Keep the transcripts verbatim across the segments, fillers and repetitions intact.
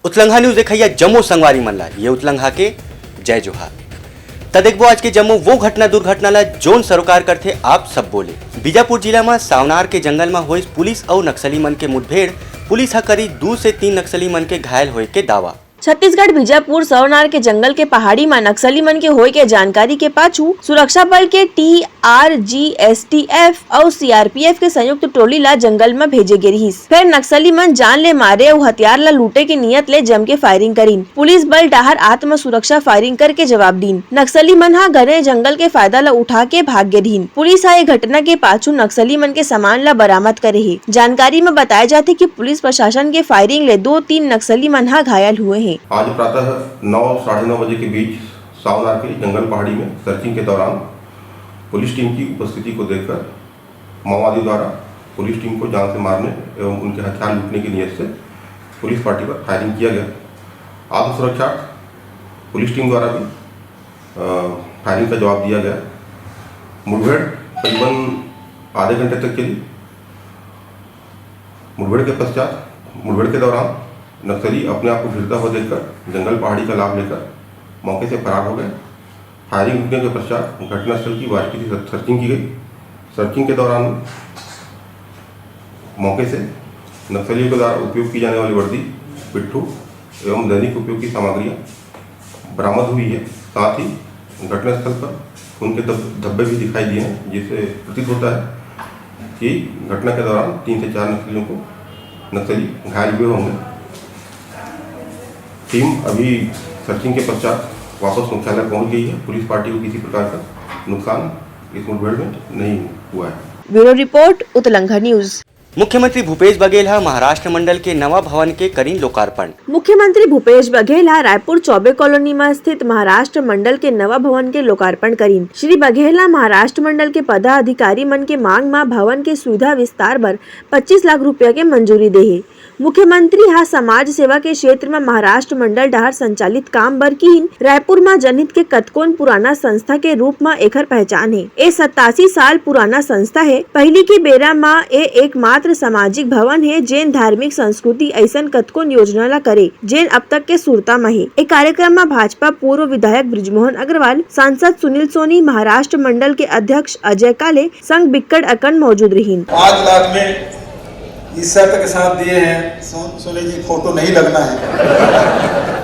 उतलंघा news देखइया जम्मो संगवारी मन ला ये उतलंघा के जय जोहार। त देखबो आज के जम्मो वो घटना दुर्घटना ला जोन सरोकार करथे आप सब बोले। बीजापुर जिला म सावनार के जंगल म होइस पुलिस अउ नक्सली मन के मुठभेड़, पुलिस ह करी दू से तीन नक्सली मन के घायल होए के दावा। छत्तीसगढ़ बीजापुर सावनार के जंगल के पहाड़ी म नक्सली मन के होए के जानकारी के पाछू सुरक्षा बल के टीआरजीएसटीएफ अउ सीआरपीएफ के संयुक्त टोली ला जंगल म भेजे गे रिहिस। फेर नक्सली मन जान ले मारे अउ हथियार ला लूटे के नियत ले जम के फायरिंग करिन। पुलिस बल डाहर आत्मसुरक्षा फायरिंग करके जवाब दीन। नक्सली मन ह घने जंगल के फायदा ला उठा के भाग गे रिहिन। पुलिस ह ए घटना के पाछू नक्सली मन के सामान ला बरामद करे हे। जानकारी म बताए जाथे कि पुलिस प्रशासन के फायरिंग ले दो तीन नक्सली मन ह घायल हुए हे। आज प्रातः नौ, साढ़े नौ बजे के बीच सावनार के जंगल पहाड़ी में सर्चिंग के दौरान पुलिस टीम की उपस्थिति को देखकर माओवादियों द्वारा पुलिस टीम को जान से मारने एवं उनके हथियार लूटने की नीयत से पुलिस पार्टी पर फायरिंग किया गया। आत्मसुरक्षार्थ पुलिस टीम द्वारा भी, अ, फायरिंग का जवाब दिया गया। मुठभेड़ करीबन आधे घंटे तक चली। मुठभेड़ के पश्चात, मुठभेड़ के दौरान नक्सली अपने आप को घिरता हुआ देखकर जंगल पहाड़ी का लाभ लेकर मौके से फरार हो गए। फायरिंग रुकने के पश्चात घटनास्थल की बारीकी से सर्चिंग की गई। सर्चिंग के दौरान मौके से नक्सलियों के द्वारा उपयोग की जाने वाली वर्दी, पिट्ठू एवं दैनिक उपयोग की सामग्रियां बरामद हुई है। साथ ही घटनास्थल पर खून के धब-, धब्बे भी दिखाई दिए हैं, जिससे प्रतीत होता है कि घटना के दौरान तीन से चार नक्सलियों को, नक्सली घायल हुए होंगे। टीम अभी सर्चिंग के पश्चात वापस मुख्यालय पहुंच गई है। पुलिस पार्टी को किसी प्रकार का नुकसान इस मुठभेड़ में नहीं हुआ है। Bureau report, Utlangha news. मुख्यमंत्री भूपेश बघेल ह महाराष्ट्र मंडल के नवा भवन के करीन लोकार्पण। मुख्यमंत्री भूपेश बघेल ह रायपुर चौबे कॉलोनी म स्थित महाराष्ट्र मंडल के नवा भवन के लोकार्पण करीन। श्री बघेल ह महाराष्ट्र मंडल के पदाधिकारी मन के मांग म भवन के सुविधा विस्तार बर पच्चीस लाख रुपया के मंजूरी दे हे। मुख्यमंत्री ह समाज सेवा के क्षेत्र म महाराष्ट्र मंडल डहार संचालित काम बर किहिन। रायपुर म जनहित के कतकोन पुराना संस्था के रूप म एखर पहचान हे। ए सत्तासी साल पुराना संस्था हे। पहिली के बेरा म ए एकमात्र सामाजिक भवन हे, जेन धार्मिक, संस्कृति अइसन कतकोन योजना ल करे, जेन अब तक के सुरता म हे। ए कार्यक्रम म भाजपा पूर्व विधायक बृजमोहन अग्रवाल, सांसद सुनील सोनी, महाराष्ट्र मंडल के अध्यक्ष अजय काले संग बिक्कट अकन मौजूद रहिन। पाँच लाख में इस शर्त के साथ दिए हैं, सो-, सोने जी, फोटो नहीं लगना है।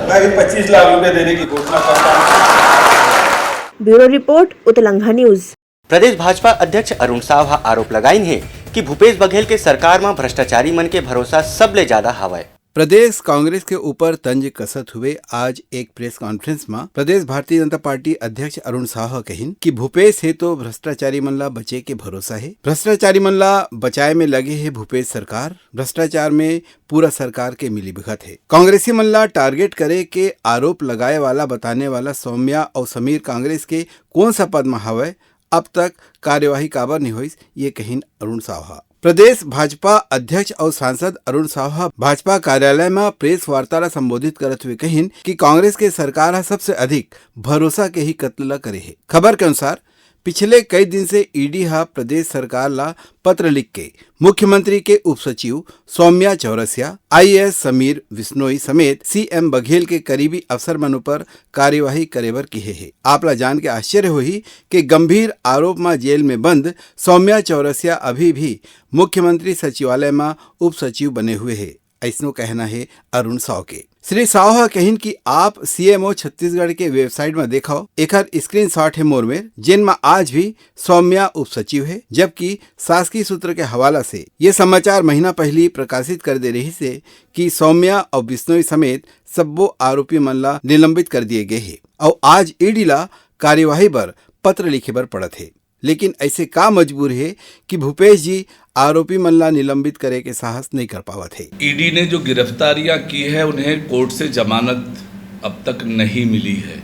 मैं भी पच्चीस लाख रुपए देने की घोषणा करता हूँ। Bureau report, Utlangha news. प्रदेश भाजपा अध्यक्ष अरुण साव ह आरोप लगाइन हे कि भूपेश बघेल के सरकार म भ्रष्टाचारी मन के भरोसा सबले ज्यादा हवय। प्रदेश कांग्रेस के ऊपर तंज कसत हुए आज एक प्रेस कॉन्फ्रेंस म प्रदेश भारतीय जनता पार्टी अध्यक्ष अरुण साव ह कहिन कि भूपेश हे तो भ्रष्टाचारी मन ला बचे के भरोसा हे। भ्रष्टाचारी मन ला बचाए में लगे हे भूपेश सरकार। भ्रष्टाचार में पूरा सरकार के मिलीभगत हे। कांग्रेसी मन ला टारगेट करे के आरोप लगाए वाला बताने वाला सौम्या अउ समीर कांग्रेस के कौन सा पद म हवय, अब तक कार्यवाही काबर नहीं होइस, ये कहिन अरुण साव ह। प्रदेश भाजपा अध्यक्ष अउ सांसद अरुण साव ह भाजपा कार्यालय म प्रेस वार्ता ला संबोधित करत हुए कहिन कि कांग्रेस के सरकार ह सबसे अधिक भरोसा के ही कत्ल ला करे हे। खबर के अनुसार, पिछले कई दिन से ईडी ह प्रदेश सरकार ला पत्र लिख के मुख्यमंत्री के उप सचिव सौम्या चौरसिया, आईएएस समीर बिश्नोई समेत सीएम बघेल के करीबी अफसर मन ऊपर कार्यवाही करे बर किहे हे। आप ला जान के आश्चर्य होही कि गंभीर आरोप म जेल में बंद सौम्या चौरसिया अभी भी मुख्यमंत्री सचिवालय म उप सचिव बने हुए हे, अइसनो कहना हे अरुण साव के। श्री साव ह कहिन कि आप सीएमओ छत्तीसगढ़ के वेबसाइट म देखव, एखर स्क्रीनशॉट हे मोर मेर, जेन म आज भी सौम्या उप सचिव हे, जबकि शासकीय सूत्र के हवाला से ये समाचार महीना पहिली प्रकाशित कर दे रहिस हे कि सौम्या अउ बिश्नोई समेत सब्बो आरोपी मन ला निलंबित कर दिए गे हे अउ आज ईडी ला कार्यवाही बर पत्र लिखे बर पड़त हे। लेकिन ऐसे का मजबूर हे कि भूपेश जी आरोपी मन ला निलंबित करे के साहस नहीं कर पावत हे। ईडी ने जो गिरफ्तारियां की है, उन्हें कोर्ट से जमानत अब तक नहीं मिली है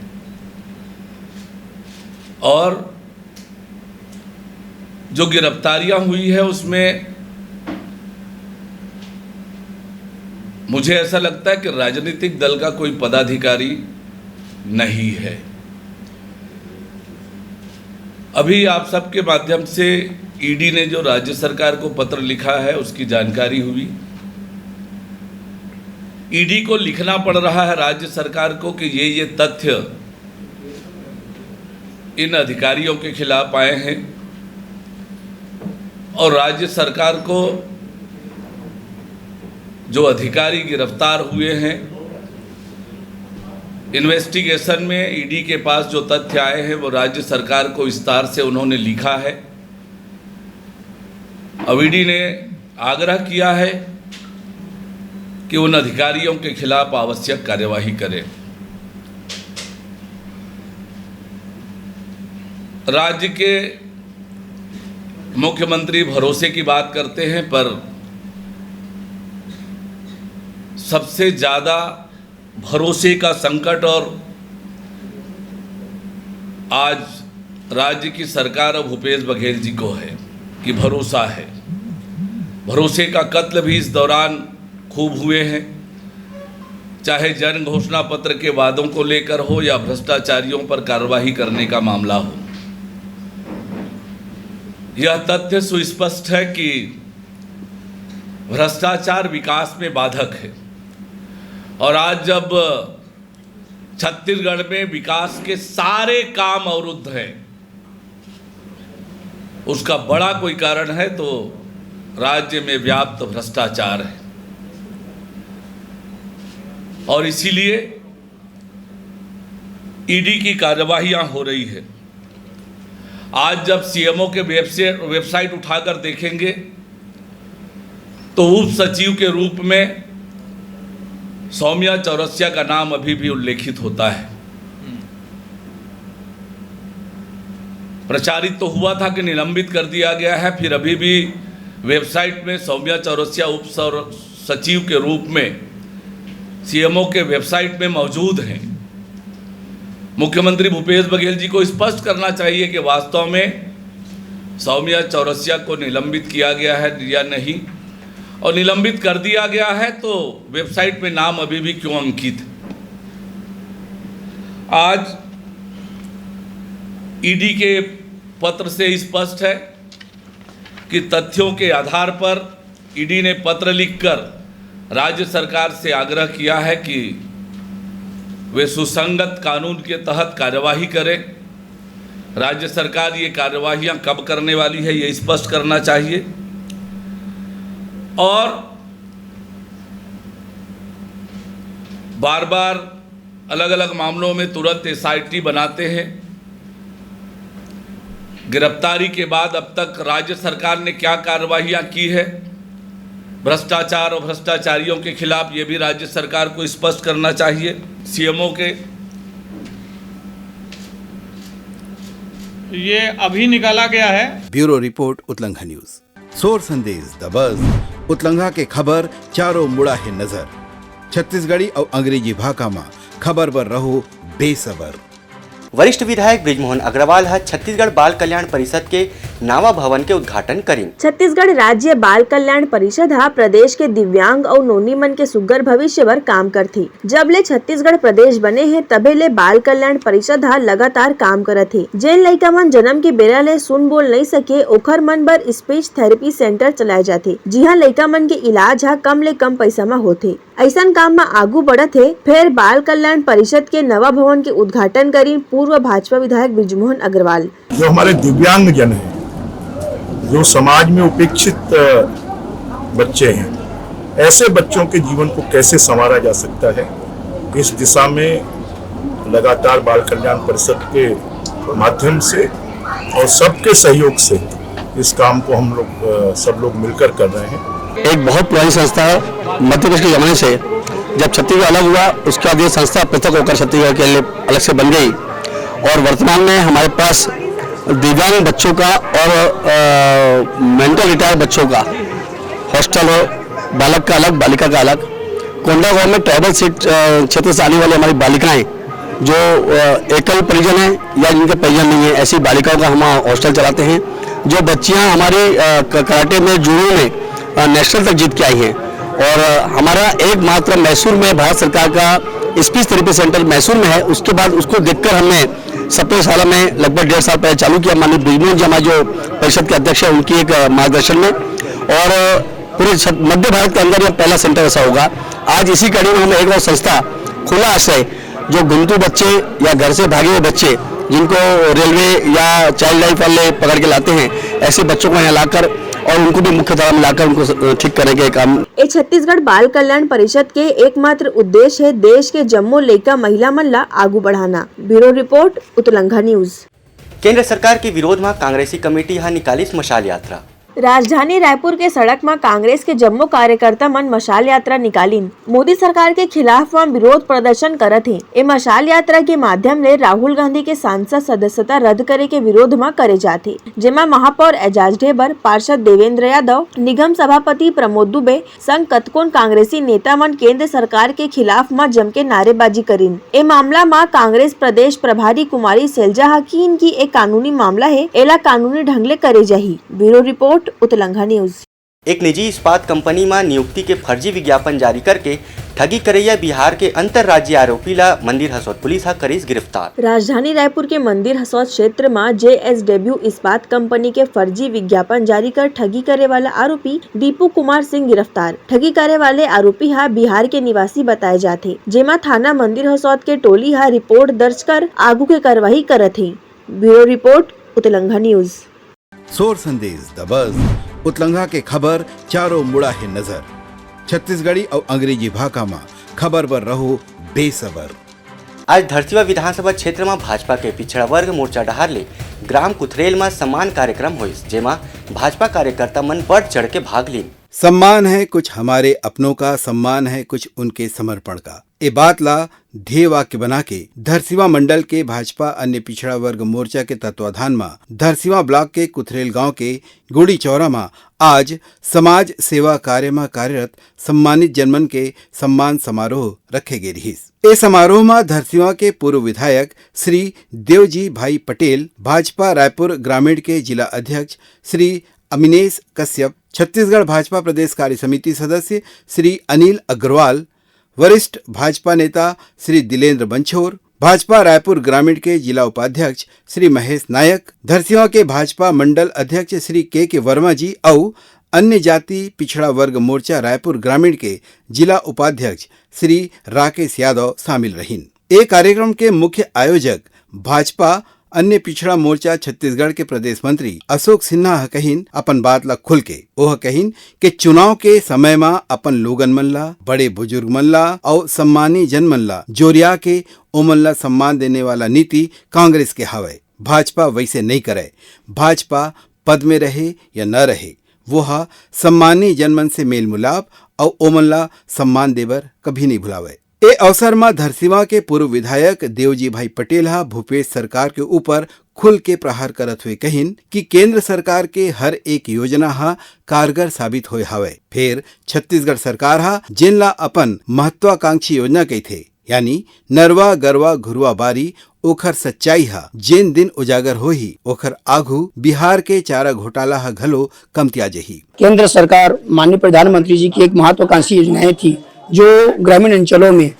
और जो गिरफ्तारियां हुई है, उसमें मुझे ऐसा लगता है कि राजनीतिक दल का कोई पदाधिकारी नहीं है। अभी आप सबके माध्यम से ईडी ने जो राज्य सरकार को पत्र लिखा है, उसकी जानकारी हुई। ईडी को लिखना पड़ रहा है राज्य सरकार को कि ये ये तथ्य इन अधिकारियों के खिलाफ आए हैं और राज्य सरकार को जो अधिकारी गिरफ्तार हुए हैं, इन्वेस्टिगेशन में ईडी के पास जो तथ्य आए हैं, वो राज्य सरकार को विस्तार से उन्होंने लिखा है। अब ईडी ने आग्रह किया है कि उन अधिकारियों के खिलाफ आवश्यक कार्यवाही करें। राज्य के मुख्यमंत्री भरोसे की बात करते हैं, पर सबसे ज्यादा भरोसे का संकट और आज राज्य की सरकार और भूपेश बघेल जी को है कि भरोसा है। भरोसे का कत्ल भी इस दौरान खूब हुए हैं, चाहे जन घोषणा पत्र के वादों को लेकर हो या भ्रष्टाचारियों पर कार्रवाई करने का मामला हो। यह तथ्य सुस्पष्ट है कि भ्रष्टाचार विकास में बाधक है। और आज जब छत्तीसगढ़ में विकास के सारे काम अवरुद्ध हैं, उसका बड़ा कोई कारण है तो राज्य में व्याप्त भ्रष्टाचार है। और इसीलिए ईडी की कार्यवाहियां हो रही है। आज जब सीएमओ के वेबसाइट वेबसाइट उठाकर देखेंगे तो उप सचिव के रूप में सौम्या चौरसिया का नाम अभी भी उल्लेखित होता है। प्रचारित तो हुआ था कि निलंबित कर दिया गया है, फिर अभी भी वेबसाइट में सौम्या चौरसिया उप सर- सचिव के रूप में सीएमओ के वेबसाइट में मौजूद हैं। मुख्यमंत्री भूपेश बघेल जी को स्पष्ट करना चाहिए कि वास्तव में सौम्या चौरसिया को निलंबित किया गया है या नहीं, और निलंबित कर दिया गया है तो वेबसाइट में नाम अभी भी क्यों अंकित है। आज ईडी के पत्र से स्पष्ट है कि तथ्यों के आधार पर ईडी ने पत्र लिखकर राज्य सरकार से आग्रह किया है कि वे सुसंगत कानून के तहत कार्यवाही करें। राज्य सरकार ये कार्यवाहियां कब करने वाली है, ये स्पष्ट करना चाहिए। और बार बार अलग-अलग मामलों में तुरंत एसआईटी बनाते हैं। गिरफ्तारी के बाद अब तक राज्य सरकार ने क्या कार्रवाइयां की है भ्रष्टाचार और भ्रष्टाचारियों के खिलाफ, ये भी राज्य सरकार को स्पष्ट करना चाहिए। सीएमओ के ये अभी निकाला गया है। Bureau report, Utlangha news. सोर संदेश दबस, उतलंघा के खबर चारों मुड़ा हे नजर। छत्तीसगढ़ी अउ अंग्रेजी भाखा म खबर बर रहो बेसबर। वरिष्ठ विधायक बृजमोहन अग्रवाल ह छत्तीसगढ़ बाल कल्याण परिषद के नावा भवन के उद्घाटन करिन। छत्तीसगढ़ राज्य बाल कल्याण परिषद ह प्रदेश के दिव्यांग अउ नोनी मन के सुग्घर भविष्य बर काम करथे। जब ले छत्तीसगढ़ प्रदेश बने हे, तभे ले बाल कल्याण परिषद ह लगातार काम करत हे। जेन लइका मन जन्म के बेरा ले सुन बोल नइ सके, ओखर मन बर स्पीच थेरेपी सेंटर चलाए जाथे, जिहां लइका मन के इलाज ह कम ले कम पइसा म होथे। अइसन काम म आगू बढ़त हे। फेर बाल कल्याण परिषद के नवा भवन के उद्घाटन करिन पूर्व भाजपा विधायक बृजमोहन अग्रवाल। जो हमारे दिव्यांग जन हैं, जो समाज में उपेक्षित, अ, बच्चे हैं, ऐसे बच्चों के जीवन को कैसे संवारा जा सकता है, इस दिशा में लगातार बाल कल्याण परिषद के माध्यम से और सबके सहयोग से इस काम को हम लोग, अ, सब लोग मिलकर कर रहे हैं। एक बहुत पुरानी संस्था है, मध्य प्रदेश के जमाने से, जब छत्तीसगढ़ अलग हुआ, उसके बाद ये संस्था पृथक होकर छत्तीसगढ़ के लिए अलग से बन गई और वर्तमान में हमारे पास दिव्यांग बच्चों का और, अ, मेंटल रिटायर्ड बच्चों का हॉस्टल है, बालक का अलग, बालिका का अलग। कोंडागांव में ट्राइबल सीट, अ, क्षेत्र से आने वाली हमारी बालिकाएं जो, अ, एकल परिजन हैं या जिनके परिजन नहीं है, ऐसी बालिकाओं का हम हॉस्टल चलाते हैं। जो बच्चियां हमारी, अ, क-, कराटे में, जूडो में, अ, नेशनल तक जीत के आई हैं। और, अ, हमारा एकमात्र मैसूर में भारत सरकार का स्पीच थेरेपी सेंटर मैसूर में है, उसके बाद उसको देखकर हमने सत्रह साल में लगभग डेढ़ साल पहले चालू किया। माननीय बृजमोहन जी हमारे जो परिषद के अध्यक्ष हैं, उनकी एक, अ, मार्गदर्शन में। और, अ, पूरे छत-, मध्य भारत के अंदर यह पहला सेंटर ऐसा होगा। आज इसी कड़ी में हम एक और संस्था खुला आश्रय, जो घुमंतू बच्चे या घर से भागे हुए बच्चे, जिनको रेलवे या चाइल्ड लाइन वाले पकड़ के लाते हैं, ऐसे बच्चों को यहाँ लाकर और उनको भी मुख्य धारा में लाकर उनको स-, ठीक करने के काम। ए छत्तीसगढ़ बाल कल्याण परिषद के एकमात्र उद्देश्य हे देश के जम्मो लइका महिला मन ला आगू बढ़ाना। Bureau report, Utlangha news. केंद्र सरकार के विरोध म कांग्रेसी कमेटी ह निकालिस मशाल यात्रा। राजधानी रायपुर के सड़क म कांग्रेस के जम्मो कार्यकर्ता मन मशाल यात्रा निकालिन। मोदी सरकार के खिलाफ म विरोध प्रदर्शन करत हे। ए मशाल यात्रा के माध्यम ले राहुल गांधी के सांसद सदस्यता रद्द करे के विरोध म करे जात हे, जेमा महापौर एजाज ढेबर, पार्षद देवेंद्र यादव, निगम सभापति प्रमोद दुबे, संग कतकोन कांग्रेसी नेता मन केंद्र सरकार के खिलाफ म जमके नारेबाजी करिन। ए मामला म कांग्रेस प्रदेश प्रभारी कुमारी सैलजा ह किहीन कि ए कानूनी मामला हे, एला कानूनी ढंग ले करे जाही। Bureau report, Utlangha news. एक निजी इस्पात कंपनी म नियुक्ति के फर्जी विज्ञापन जारी करके ठगी करइया बिहार के अंतरराज्यीय आरोपी ल मंदिर हसौद पुलिस ह करिस गिरफ्तार। राजधानी रायपुर के मंदिर हसौद क्षेत्र म जेएसडब्ल्यू इस्पात कंपनी के फर्जी विज्ञापन जारी कर ठगी करे वाला आरोपी दीपू कुमार सिंह गिरफ्तार। ठगी करे वाले आरोपी ह बिहार के निवासी बताए जाथे, जेमा थाना मंदिर हसौद के टोली ह रिपोर्ट दर्ज कर आगू के कार्रवाई करत हे। Bureau report, Utlangha news. सोर संदेश दबस, उतलंघा के खबर चारों मुड़ा हे नजर। छत्तीसगढ़ी अउ अंग्रेजी भाखा म खबर बर रहो बेसबर। आज धरसीवा विधानसभा क्षेत्र म भाजपा के पिछड़ा वर्ग मोर्चा डहार ले ग्राम कुथरेल म सम्मान कार्यक्रम होइस, जेमा भाजपा कार्यकर्ता मन बढ़ चढ़ के भाग लीन। सम्मान है कुछ हमारे अपनों का, सम्मान है कुछ उनके समर्पण का। ए बात ला ध्येय वाक्य बना के धरसीवा मंडल के भाजपा अन्य पिछड़ा वर्ग मोर्चा के तत्वाधान म धरसीवा ब्लॉक के कुथरेल गांव के गुड़ी चौरा म आज समाज सेवा कार्य म कार्यरत सम्मानित जनमन के सम्मान समारोह रखे गे रिहिस। ए समारोह म धरसीवा के पूर्व विधायक श्री देवजी भाई पटेल, भाजपा रायपुर ग्रामीण के जिला अध्यक्ष श्री अमिनेश कश्यप, छत्तीसगढ़ भाजपा प्रदेश कार्य समिति सदस्य श्री अनिल अग्रवाल, वरिष्ठ भाजपा नेता श्री दिलेंद्र बंछोर, भाजपा रायपुर ग्रामीण के जिला उपाध्यक्ष श्री महेश नायक, धरसीवा के भाजपा मंडल अध्यक्ष श्री के के वर्मा जी अउ अन्य जाति पिछड़ा वर्ग मोर्चा रायपुर ग्रामीण के जिला उपाध्यक्ष श्री राकेश यादव शामिल रहिन। ए कार्यक्रम के मुख्य आयोजक भाजपा अन्य पिछड़ा मोर्चा छत्तीसगढ़ के प्रदेश मंत्री अशोक सिन्हा ह कहिन अपन बात ला खुल के। ओह कहिन के चुनाव के समय म अपन लोगन मन ला, बड़े बुजुर्ग मन ला अउ सम्मानी जन मन ला जोरिया के ओमन ला सम्मान देने वाला नीति कांग्रेस के हवय। भाजपा वैसे नइ करय। भाजपा पद में रहे या न रहे, वो ह सम्मानी जन मन से मेल मिलाप अउ ओमन ला सम्मान देबर कभी नइ भुलावय। ए अवसर म धरसीवा के पूर्व विधायक देवजी भाई पटेल ह भूपेश सरकार के ऊपर खुल के प्रहार करत हुए कहिन कि केंद्र सरकार के हर एक योजना ह कारगर साबित होए हवय। फेर छत्तीसगढ़ सरकार ह जेन ला अपन महत्वाकांक्षी योजना कहिथे, यानी नरवा, गरवा, घुरवा, बारी, ओखर सच्चाई ह जेन दिन उजागर होही, ओखर आघू बिहार के चारा घोटाला ह घलो कमतिया जही। केंद्र सरकार, माननीय प्रधानमंत्री जी की एक महत्वाकांक्षी योजनाएं थी, जो ग्रामीण अंचलों में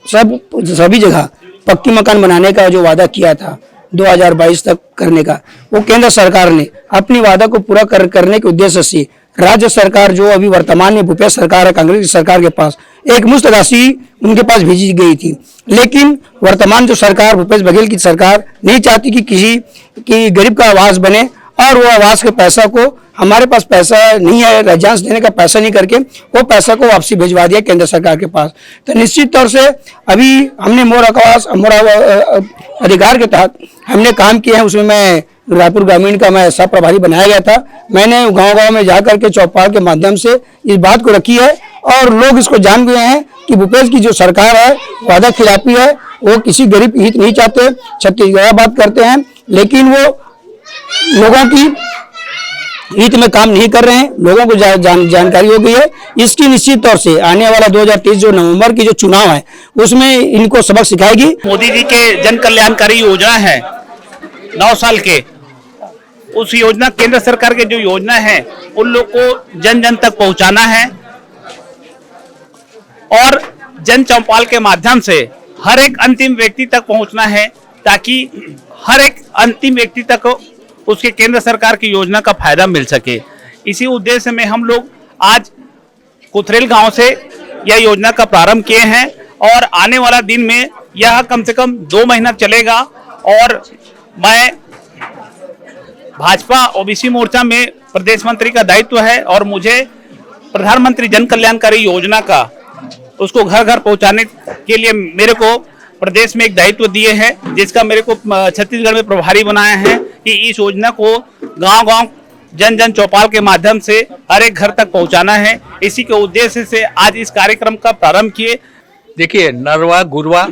सब, सभी जगह पक्की मकान बनाने का जो वादा किया था दो हज़ार बाईस तक करने का, वो केंद्र सरकार ने अपनी वादा को पूरा कर, करने के उद्देश्य से राज्य सरकार, जो अभी वर्तमान में भूपेश सरकार है, कांग्रेस की सरकार के पास, एक मुश्त राशि उनके पास भेजी गई थी। लेकिन वर्तमान जो सरकार, भूपेश बघेल की सरकार नहीं चाहती कि किसी की गरीब का आवास बने, और वो आवास के पैसा को, हमारे पास पैसा नहीं है, राज्यांश देने का पैसा नहीं करके वो पैसा को वापसी भिजवा दिया केंद्र सरकार के पास। तो निश्चित तौर से अभी हमने मोर आवास, मोर, अ, अ, अधिकार के तहत हमने काम किए हैं, उसमें मैं रायपुर ग्रामीण का मैं सह प्रभारी बनाया गया था। मैंने गांव-गांव में जा करके चौपाल के माध्यम से इस बात को रखी है और लोग इसको जान गए हैं कि भूपेश की जो सरकार है, वादा खिलाफी है, वो किसी गरीब की हित नहीं चाहते, छत्तीसगढ़ बात करते हैं, लेकिन वो लोगों की हित में काम नहीं कर रहे हैं। लोगों को जा-, जान-, जानकारी हो गई है। इसकी निश्चित तौर से आने वाला दो हज़ार तेईस जो नवंबर की जो चुनाव है, उसमें इनको सबक सिखाएगी। मोदी जी के जन कल्याणकारी योजना है नौ साल के, उस योजना, केंद्र सरकार के जो योजना है, उन लोग को जन जन तक पहुंचाना है और जन चौपाल के माध्यम से हर एक अंतिम व्यक्ति तक पहुंचना है, ताकि हर एक अंतिम व्यक्ति तक उसके केंद्र सरकार की योजना का फायदा मिल सके। इसी उद्देश्य में हम लोग आज पुथरेल गांव से यह योजना का प्रारंभ किए हैं और आने वाला दिन में यह कम से कम दो महीना चलेगा। और मैं भाजपा ओबीसी मोर्चा में प्रदेश मंत्री का दायित्व है और मुझे प्रधानमंत्री जन कल्याणकारी योजना का, उसको घर घर पहुंचाने के लिए मेरे को प्रदेश में एक दायित्व दिए हैं, जिसका मेरे को, अ, छत्तीसगढ़ में प्रभारी बनाया है कि इस योजना को गांव-गांव, जन-जन चौपाल के माध्यम से हर एक घर तक पहुंचाना है। इसी के उद्देश्य से आज इस कार्यक्रम का प्रारंभ किए। देखिए, नरवा, गुरवा,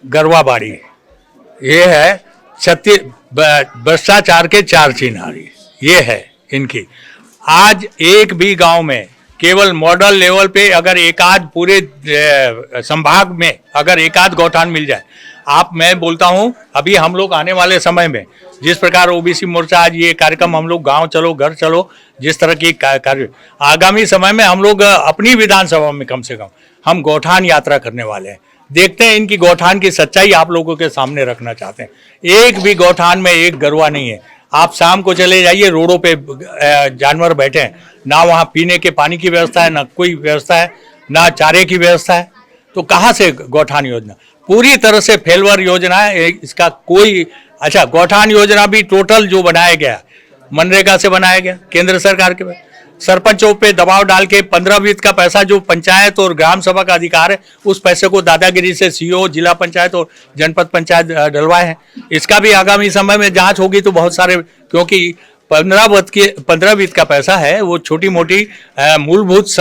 गरवा बाड़ी, ये है छत्ती-, ब-, भ्रष्टाचार के चार चिन्हारी, ये है इनकी। आज एक भी गांव में केवल मॉडल लेवल पे अगर एक आध पूरे, अ, संभाग में अगर एक आध गौठान मिल जाए, आप, मैं बोलता हूं, अभी हम लोग आने वाले समय में जिस प्रकार ओबीसी मोर्चा आज ये कार्यक्रम हम लोग गांव चलो घर चलो, जिस तरह की का-, कार्य, आगामी समय में हम लोग, अ, अपनी विधानसभा में कम से कम हम गौठान यात्रा करने वाले हैं। देखते हैं इनकी गौठान की सच्चाई आप लोगों के सामने रखना चाहते हैं। एक भी गौठान में एक गरुआ नहीं है। आप शाम को चले जाइए, रोडों पे, अ, जानवर बैठे हैं, ना वहाँ पीने के पानी की व्यवस्था है, ना कोई व्यवस्था है, ना चारे की व्यवस्था है। तो कहाँ से गौठान योजना? पूरी तरह से फेलवर योजना है। ए-, इसका कोई, अच्छा, गौठान योजना भी टोटल जो बनाया गया, मनरेगा से बनाया गया, केंद्र सरकार के, सरपंचों पे दबाव डाल के पन्द्रह वित्त का पैसा जो पंचायत और ग्राम सभा का अधिकार है, उस पैसे को दादागिरी से सीओ, जिला पंचायत और जनपद पंचायत, अ, डलवाए हैं। इसका भी आगामी समय में जांच होगी तो बहुत सारे, क्योंकि पन्द्रह वित्त के, पन्द्रह वित्त का पैसा है, वो छोटी मोटी, अ, मूलभूत स-,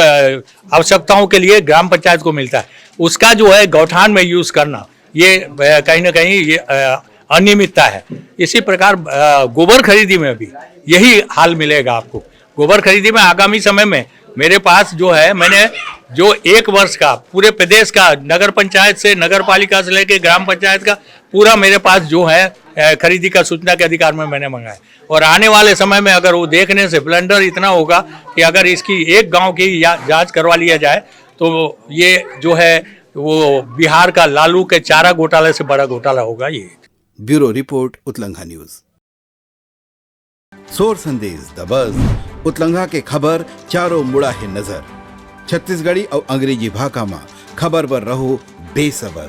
आवश्यकताओं के लिए ग्राम पंचायत को मिलता है, उसका जो है गौठान में यूज़ करना, ये, अ, कहीं ना कहीं ये, अ, अनियमितता है। इसी प्रकार, अ, गोबर खरीदी में भी यही हाल मिलेगा आपको। गोबर खरीदी में आगामी समय में मेरे पास जो है, मैंने जो एक वर्ष का पूरे प्रदेश का नगर पंचायत से, नगर पालिका से लेके ग्राम पंचायत का पूरा मेरे पास जो है, अ, खरीदी का सूचना के अधिकार में मैंने मंगाया। और आने वाले समय में अगर वो देखने से ब्लंडर इतना होगा कि अगर इसकी एक गांव की या-, जांच करवा लिया जाए तो ये जो है वो बिहार का लालू के चारा घोटाले से बड़ा घोटाला होगा ये। Bureau report, Utlangha news. सोर संदेश दबस, उतलंघा के खबर चारों मुड़ा हे नजर। छत्तीसगढ़ी अउ अंग्रेजी भाखा म खबर बर रहो बेसबर।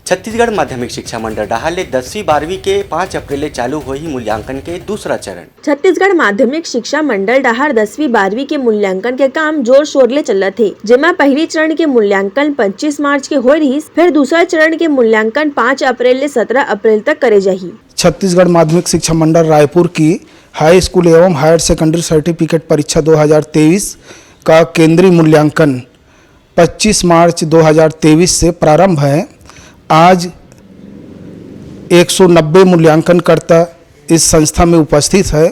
छत्तीसगढ़ माध्यमिक शिक्षा मंडल डहार ले दसवीं बारहवीं के पाँच अप्रैल ले चालू होही मूल्यांकन के दूसरा चरण। छत्तीसगढ़ माध्यमिक शिक्षा मंडल डहार दसवीं बारहवीं के मूल्यांकन के काम जोर शोर ले चलत हे, जेमा पहली चरण के मूल्यांकन पच्चीस मार्च के होय रिहिस, फिर दूसरा चरण के मूल्यांकन पाँच अप्रैल ले सत्रह अप्रैल तक करे जाही। छत्तीसगढ़ माध्यमिक शिक्षा मंडल रायपुर की हाई स्कूल एवं हायर सेकेंडरी सर्टिफिकेट परीक्षा दो हज़ार तेईस का केंद्रीय मूल्यांकन पच्चीस मार्च दो हज़ार तेईस से प्रारंभ है। आज एक सौ नब्बे मूल्यांकनकर्ता इस संस्था में उपस्थित है।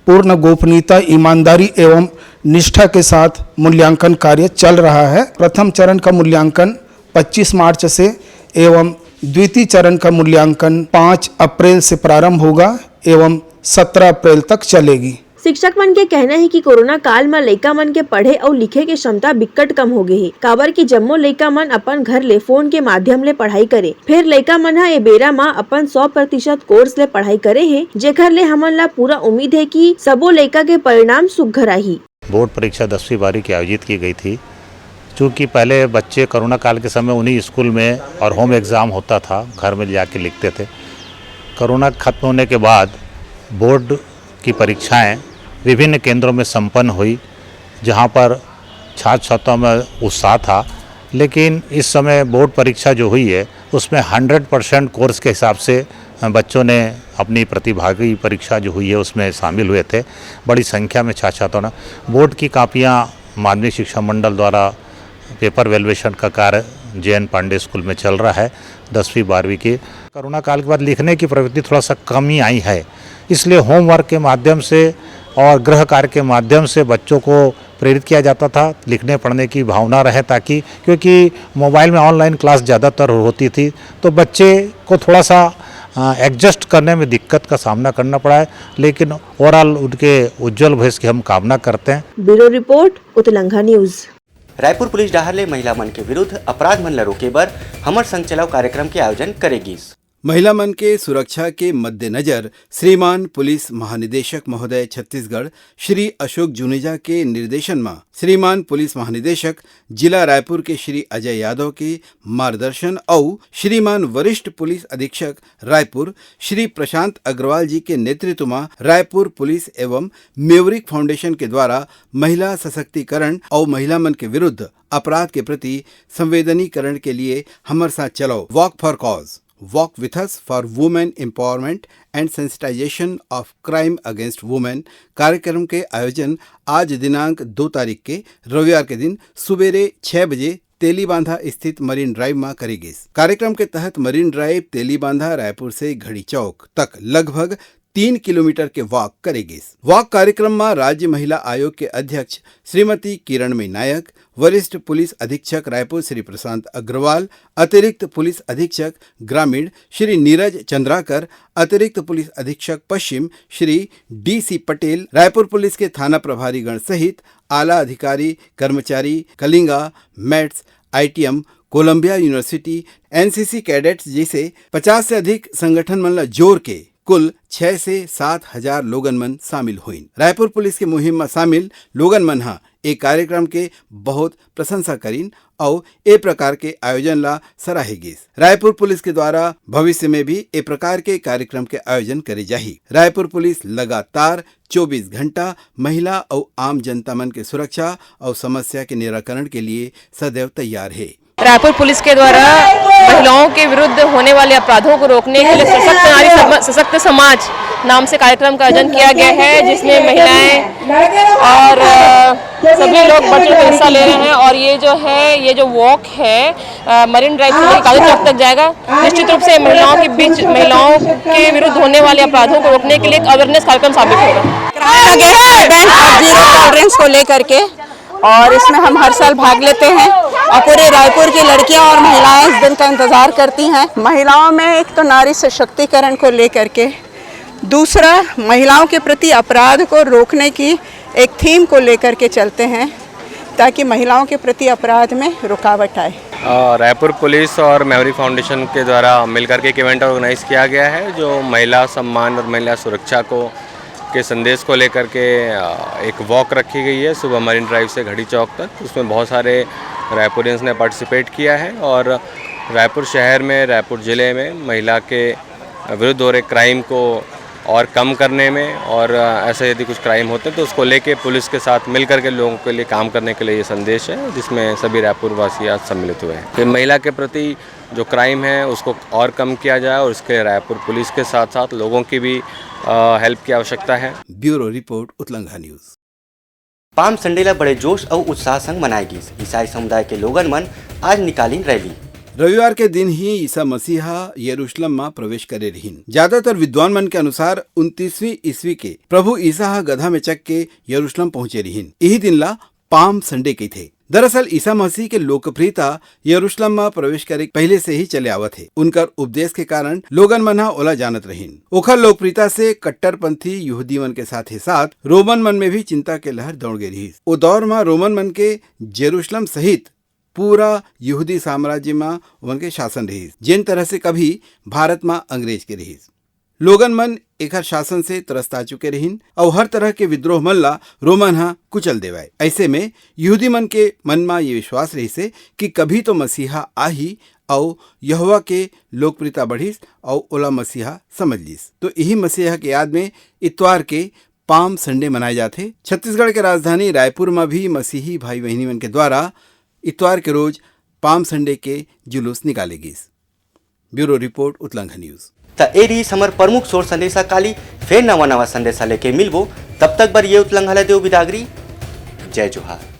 पूर्ण गोपनीयता, ईमानदारी एवं निष्ठा के साथ मूल्यांकन कार्य चल रहा है। प्रथम चरण का मूल्यांकन पच्चीस मार्च से एवं द्वितीय चरण का मूल्यांकन पाँच अप्रैल से प्रारंभ होगा एवं सत्रह अप्रैल तक चलेगी। शिक्षक मन के कहना हे कि कोरोना काल म लइका मन के पढ़े अउ लिखे के क्षमता बिक्कट कम हो गे हे, काबर कि जम्मो लइका मन अपन घर ले फोन के माध्यम ले पढ़ाई करे। फेर लइका मन ह ए बेरा म अपन सौ प्रतिशत कोर्स ले पढ़ाई करे हे, जेखर ले हमन ला पूरा उम्मीद हे कि सबो लइका के परिणाम सुघ्घर आही। बोर्ड परीक्षा दसवीं बारहवीं की आयोजित की गई थी। चूँकि पहले बच्चे कोरोना काल के समय उन्हीं स्कूल में और होम एग्ज़ाम होता था, घर में जाके लिखते थे। कोरोना खत्म होने के बाद बोर्ड की परीक्षाएं विभिन्न केंद्रों में संपन्न हुई, जहां पर छात्र छात्राओं में उत्साह था। लेकिन इस समय बोर्ड परीक्षा जो हुई है, उसमें हंड्रेड परसेंट कोर्स के हिसाब से, अ, बच्चों ने अपनी प्रतिभागी परीक्षा जो हुई है, उसमें शामिल हुए थे। बड़ी संख्या में छात्र छात्राओं ने, बोर्ड की कापियाँ माध्यमिक शिक्षा मंडल द्वारा पेपर वैल्यूएशन का कार्य जे एन पांडे स्कूल में चल रहा है, दसवीं बारहवीं की। कोरोना काल के बाद लिखने की प्रवृत्ति थोड़ा सा कमी आई है, इसलिए होमवर्क के माध्यम से और गृह कार्य के माध्यम से बच्चों को प्रेरित किया जाता था, लिखने पढ़ने की भावना रहे, ताकि, क्योंकि मोबाइल में ऑनलाइन क्लास ज़्यादातर होती थी, तो बच्चे को थोड़ा सा, अ, एडजस्ट करने में दिक्कत का सामना करना पड़ा है, लेकिन ओवरऑल उनके उज्जवल भविष्य की हम कामना करते हैं। Bureau report, Utlangha news. Raipur police डहार ले महिला मन के विरुद्ध अपराध मन ल रोके बर हमर संग चलाओ कार्यक्रम के आयोजन करे गिस। महिला मन के सुरक्षा के मद्देनजर श्रीमान पुलिस महानिदेशक महोदय छत्तीसगढ़ श्री अशोक जुनेजा के निर्देशन म श्रीमान पुलिस महानिदेशक जिला रायपुर के श्री अजय यादव के मार्गदर्शन अउ श्रीमान वरिष्ठ पुलिस अधीक्षक रायपुर श्री प्रशांत अग्रवाल जी के नेतृत्व म रायपुर पुलिस एवं मेवरिक फाउंडेशन के द्वारा महिला सशक्तिकरण अउ महिला मन के विरुद्ध अपराध के प्रति संवेदनीकरण के लिए हमर साथ चलो, Walk for Cause, Walk with Us for Women Empowerment and Sensitization of Crime Against Women कार्यक्रम के आयोजन आज दिनांक दो तारीख के रविवार के दिन सुबेरे छह बजे तेलीबांधा स्थित मरीन ड्राइव म करे गिस। कार्यक्रम के तहत मरीन ड्राइव, तेलीबांधा, रायपुर से घड़ी चौक तक लगभग तीन किलोमीटर के वॉक करे गिस। वॉक कार्यक्रम म राज्य महिला आयोग के अध्यक्ष श्रीमती किरणमयी नायक, वरिष्ठ पुलिस अधीक्षक रायपुर श्री प्रशांत अग्रवाल, अतिरिक्त पुलिस अधीक्षक ग्रामीण श्री नीरज चंद्राकर, अतिरिक्त पुलिस अधीक्षक पश्चिम Shri D C Patel, Raipur police के थाना प्रभारी गण सहित आला अधिकारी, कर्मचारी, Kalinga, MATS, I T M, Columbia university, N C C cadets जैसे पचास से अधिक संगठन मन ला जोर के कुल छह से सात हजार लोगन मन शामिल होइन। रायपुर पुलिस के मुहिम म शामिल लोगन मन ह ए कार्यक्रम के बहुत प्रशंसा करिन अउ ए प्रकार के आयोजन ला सराहे गिस। रायपुर पुलिस के द्वारा भविष्य में भी ए प्रकार के कार्यक्रम के आयोजन करे जाही। रायपुर पुलिस लगातार चौबीस घंटा महिला अउ आम जनता मन के सुरक्षा अउ समस्या के निराकरण के लिए सदैव तैयार हे। रायपुर पुलिस के द्वारा महिलाओं के विरुद्ध होने वाले अपराधों को रोकने के लिए सशक्त नारी सम-, सशक्त समाज नाम से कार्यक्रम का आयोजन किया गया है, जिसमें महिलाएं और, अ, सभी लोग बढ़ चढ़ के हिस्सा ले रहे हैं। और ये जो है, ये जो वॉक है, अ, मरीन ड्राइव से लेकर काली चौक तक जाएगा। निश्चित रूप से महिलाओं के बीच, महिलाओं के विरुद्ध होने वाले अपराधों को रोकने के लिए एक अवेयरनेस कार्यक्रम साबित होगा। कराया गया है स्टूडेंट जीरो टॉलरेंस को लेकर के, और इसमें हम हर साल भाग लेते हैं और पूरे रायपुर की लड़कियां और महिलाएं इस दिन का इंतजार करती हैं। महिलाओं में एक तो नारी सशक्तिकरण को लेकर के, दूसरा महिलाओं के प्रति अपराध को रोकने की एक थीम को लेकर के चलते हैं, ताकि महिलाओं के प्रति अपराध में रुकावट आए। अ, रायपुर पुलिस और मेवरी फाउंडेशन के द्वारा मिलकर के एक इवेंट ऑर्गेनाइज किया गया है, जो महिला सम्मान और महिला सुरक्षा को, के संदेश को लेकर के, अ, एक वॉक रखी गई है सुबह मरीन ड्राइव से घड़ी चौक तक। उसमें बहुत सारे रायपुरियंस ने पार्टिसिपेट किया है और रायपुर शहर में, रायपुर ज़िले में महिला के विरुद्ध हो रहे क्राइम को और कम करने में और, अ, ऐसे यदि कुछ क्राइम होते हैं तो उसको लेके पुलिस के साथ मिल करके लोगों के लिए काम करने के लिए ये संदेश है, जिसमें सभी रायपुर वासी आज सम्मिलित हुए हैं। ये महिला के प्रति जो क्राइम है उसको और कम किया जाए और इसके लिए रायपुर पुलिस के साथ साथ लोगों की भी, अ, हेल्प की आवश्यकता है। Bureau report, Utlangha news. Palm Sunday ला बड़े जोश अउ उत्साह संग मनाए गिस। ईसाई समुदाय के लोगन मन आज निकालिन रैली। रविवार के दिन ही ईसा मसीह ह यरूशलेम म प्रवेश करे रिहिन। ज्यादातर विद्वान मन के अनुसार उनतीसवीं ईस्वी के प्रभु ईसा ह गधा में चघ के यरूशलेम पहुंचे रिहिन। इही दिन ला पाम संडे कहिथे। दरअसल ईसा मसीह के लोकप्रियता यरूशलेम म प्रवेश करे के पहले से ही चले आवत हे। उनकर उपदेश के कारण लोगन मन ह ओला जानत रहिन। ओखर लोकप्रियता से कट्टरपंथी यहूदी मन के साथ ही साथ रोमन मन में भी चिंता के लहर दौड़ गई रहिस। ओ दौर म रोमन मन के जेरूशलेम सहित पूरा यहूदी साम्राज्य म ओमन के शासन रहिस, जेन तरह से कभी भारत म अंग्रेज के रहिस। लोगन मन एखर शासन से त्रस्त आ चुके रहिन अउ हर तरह के विद्रोह मन ला रोमन ह कुचल देवय। ऐसे में यहूदी मन के मन म ये विश्वास रहिसे कि कभी तो मसीहा आही अउ यहोवा के लोकप्रियता बढ़िस अउ ओला मसीहा समझ लिस। तो इही मसीहा के याद में इतवार के पाम संडे मनाए जाथे। छत्तीसगढ़ के राजधानी रायपुर म भी मसीही भाई बहिनी मन के द्वारा इतवार के रोज पाम संडे के जुलूस निकाले गिस। Bureau report, Utlangha news. त ए रिहिस हमर प्रमुख सोर संदेशा। काली फेर नवा नवा संदेशा लेके मिलबो। तब तक बर ये उतलंघा ला देव बिदागरी। जय जोहार।